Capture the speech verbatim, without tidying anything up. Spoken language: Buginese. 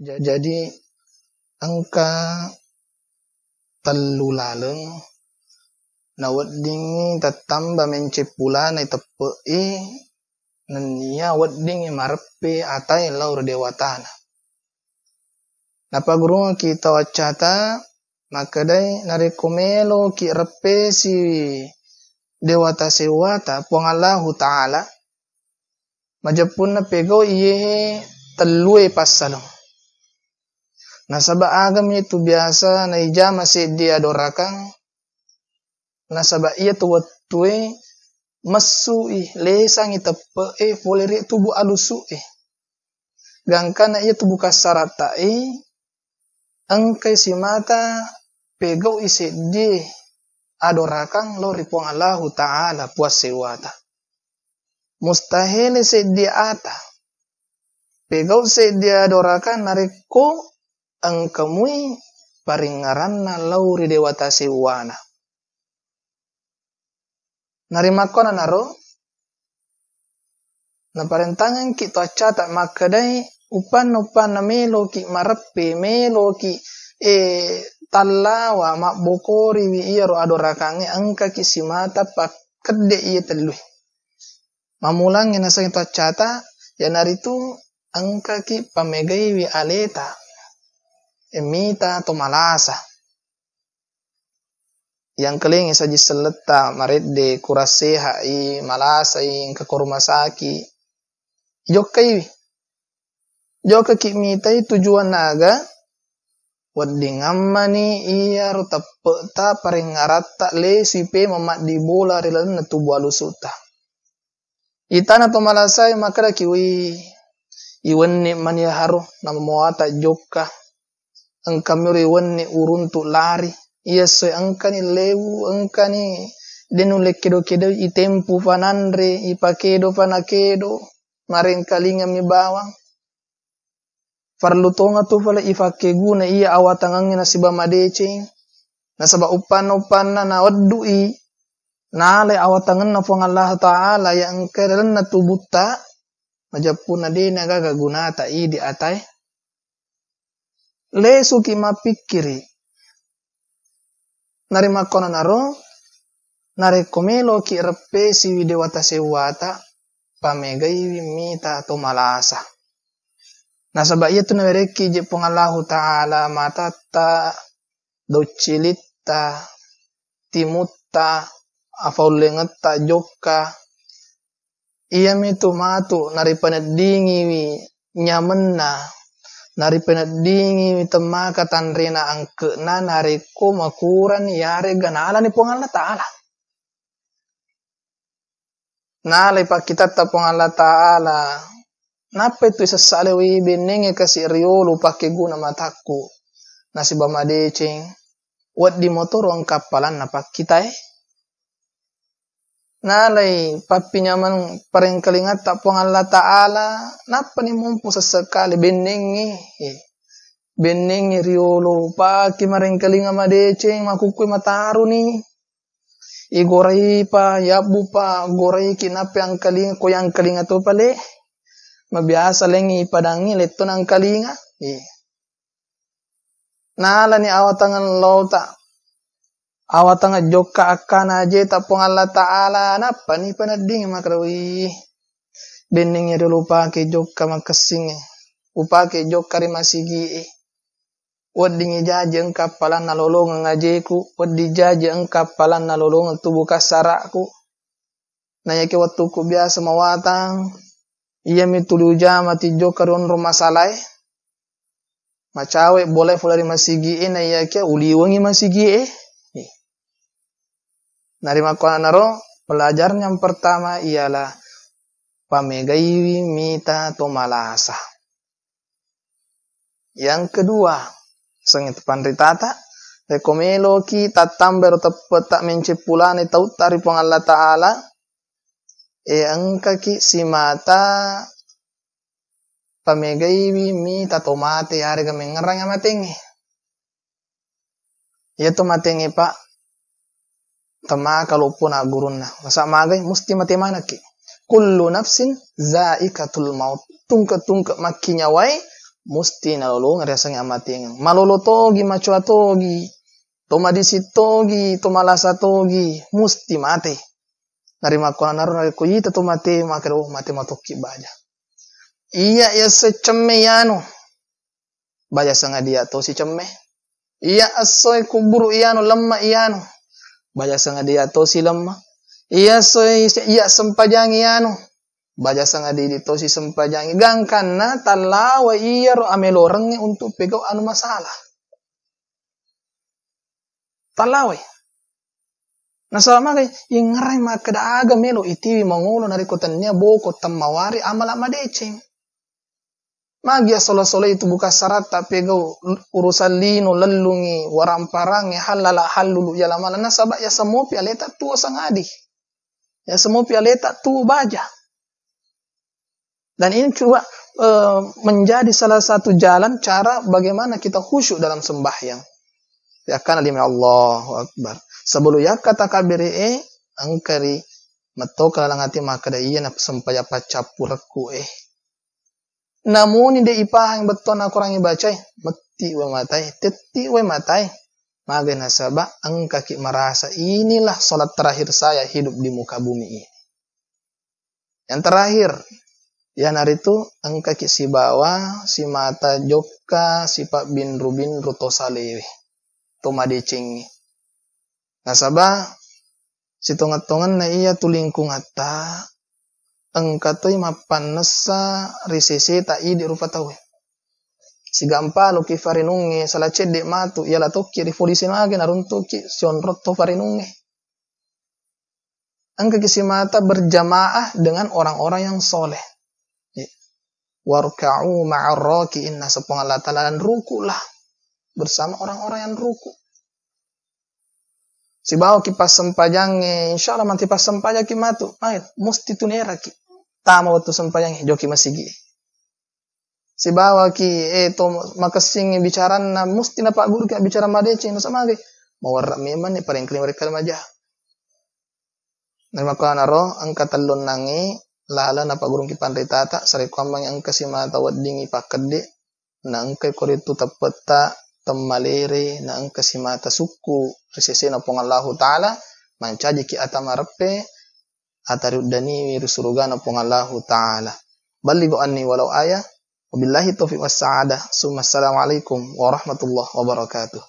Ja-, jadi engka tellu laleng naweddingngi tattamba menceppulana teppe'e nennia weddingngi mareppe atae lao ri dewatana. Napagurungekki tau accata makkedai, narekko meloki reppesi dewata sewwata Puang Allahu Ta'ala, majeppunna pegau iyehe tellue passaleng. Nasaba agami tu biasa naijama seddi adorakang, nasaba iyatu wettue messu'i, lesangi teppe'e pole ri tubu alusu'e. Gangkana iyatu bukassaratta'i engkai simata pegau'i seddi adorakang lao ri Puang Allahu Ta'ala, Puang sewwata. Mustahele seddi ata pegau seddi adorakang narekko engka mui paringngaranna lao ri dewata sewwana. Narimakkonanaro, naparentangengki to accata makkedai, upanna-upanna meloki mareppe, meloki, eh, tallawa, mabbokoriwi iyaro adorakangnge, engkaki simata pakkedde iye tellue. Mammulangnge nasengnge to accata, iyanaritu engkaki pamegaiwi aleta, eh, mita to malasa. Yangkelengi saji selletta maredde, kurang seha'i, malasai, engka ko rumah sakit. Jokkaiwi. Jokkaki mitai tujuanna aga? Wedding ammani iyaro teppe'ta paringngaratta lesui pemeng maddibola ri lalenna tubu alusu'ta. Itana to malasae makkedaki, "Wi, iwenni mani haro namawata jokka. Engka miro iwenni uruntu lari. Iya soe engkani lewu, engkani de nulle kedo-kedoi, itempu fananre, ipakedo fanakedo, marengkalingami bawang." Parellu tonga tu fale ifakkeguna iya awatangengnge nasiba madeceng. Nasaba uppanna-uppanna naweddui nalai awatangenna Puang Allah Ta'ala iya engka lalenna tubutta, majeppunna de nagaga gunata idi atae. Lesuki mappikkiri. Narimakkonanaro, narekko meloki reppesiwi dewata sewwata, pamegaiwi mita to malasa. Nasaba iyatu nawerekki je Puang Allahu Ta'ala matatta, doccilitta, timutta, afaulengetta jokka, iyamitu matu naripeneddingiwi nyamenna, naripeneddingiwi temmaka tanrena angke'na narekko makurani yarega nalani Puang Allah Ta'ala. Nalai pakkitatta Puang Allah Ta'ala, nappai tu isessa lewi bennengnge kasi riolo pakkeguna matakku, nasiba madeceng, wedding motoro engka appalanna pakkitae. Nalai pappinyameng parengkalingatta Puang Allah Ta'ala, nappani mompo sessekali bennengngi. Eh, bennengngi riolo, paki marengkalinga madeceng, makukkui mataruni. Igorai pa, yabbu pa, goraiki nappi angkalinga, ko yangkalinga to pale. Mabiasa lengngi ipadangngi, letto nangkalinga. Eh. Nalani awatangeng lauta, awatangeng jokka akkana ajeta Puang Allah Ta'ala, nappani peneddingi makkeda, "Wih, bennengngi riolo upake jokka makessingnge, upake jokka ri masigi'e. Weddingngi jaji engka appalanna lolongeng ajeku, wedding jaji engka appalanna lolongeng tubu kassaraku." Naiyake wettukku biasa mawatang, iyami tuli ujama tijokka ri onrong masalae, macawe bolae fole ri masigi'e, naiyake uliwengi masigi'e. Narimakkuannaro, pelajaran yang pertama ialah pamegaiwi mita to malasa. Yang kedua, sengit panritata, rekko meloki tattamba ero teppetta menceppulane tautta ri Puang Allah Ta'ala, e engkaki simata pamegaiwi mita to mate yarega mengngerang amatengnge. Iyatu matengnge, Pak, temaka loppona gurunna. Masa magai musti mate manekki. Kullu nafsin zaikatul maut. Tungke-tungke makkinyawae musti nalolongeng riasengnge amateangeng. Malolo togi, macoa togi, to madising togi, to malasa togi, musti mate. Narimakkuannaro narekko ita to mate, makkeda, "Oh, mate matokki baja." Iya, iya, esso cemme iyanu, baja sangadinna tosi cemme. Iya, essoe kuburu iyanu, lemma iyanu, baja sangadinna tosi lemma. Iya, essoe, iya, sempajang iyanu, baja sangadinna tosi sempajangi. Gangkanna tallawai iyaro amelorengnge untuk pegau anu masalah. Tallawai. Nasaba magai, yengngerai makkeda aga melo itiwi mangolo narekko tennia boko temmawari amala madeceng. Magi assola-sola itu buka saratta pegau urusan lino, lellungi, waramparangnge, hallala, hallulu, yalamala, nasaba yasemopi aleta tuo sangadi. Yasemopi aleta tuo baja. Dan ini juga, eh, menjadi salah satu jalan cara bagaimana kita khusyuk dalam sembahyang. Yakkana lima, Allahu Akbar. Sebelum yakka takabiri e, engkari mettoka laleng ati makkeda, "Iya na sempajang paccappurekku e." Namuni de ipahang bettuanna Quran ibacai, metti wae matai, tetti wae matai. Magai nasaba engkaki merasa inilah salat terakhir saya hidup di muka bumi ini. Yang terakhir, iyanaritu engkaki sibawa simata jokka sipabbinru-binru to salewe, to madecengnge. Nasaba sitongeng-tongenna iyatu lingkungatta, engka toi mappannessa ri seseta idi rupa tauwe. Sigampaloki farinungnge, sala cedde matu, iyala tokki ri polisi mage naruntuki sionrotto farinungnge. Engkaki simata berjamaah dengan orang-orang yang soleh. Ya. "Warka'u ma'ar raki'in," naseng Puang Allah Ta'ala, "dan rukulah bersama orang-orang yang ruku." Sibawaki passempajangnge, insya Allah mati passempajaki matu. Ayo, musti tuneraki. Tama wettu sempajangnge, joki masigi. Sibawaki, eh, to makessingngi bicaranna, musti napagguruki abbicara madeceng, nasaba magai, mawarra memanni parengkali mereka maja. Narimakkuannaro engka tellunnangngi laleng napaggurungki panritata, sarekkuammengngi engka simata weddingngi pakkedde, na engkai koritu teppetta temmalere, na engka simata sukku ri sesena Puang Allahu Ta'ala, mancajiki ata mareppe, ata riuddaniwi ri surugana Puang Allahu Ta'ala. Ballighu anni walau ayah. Wabillahi taufiq wassa'adah. Summa assalamualaikum warahmatullahi wabarakatuh.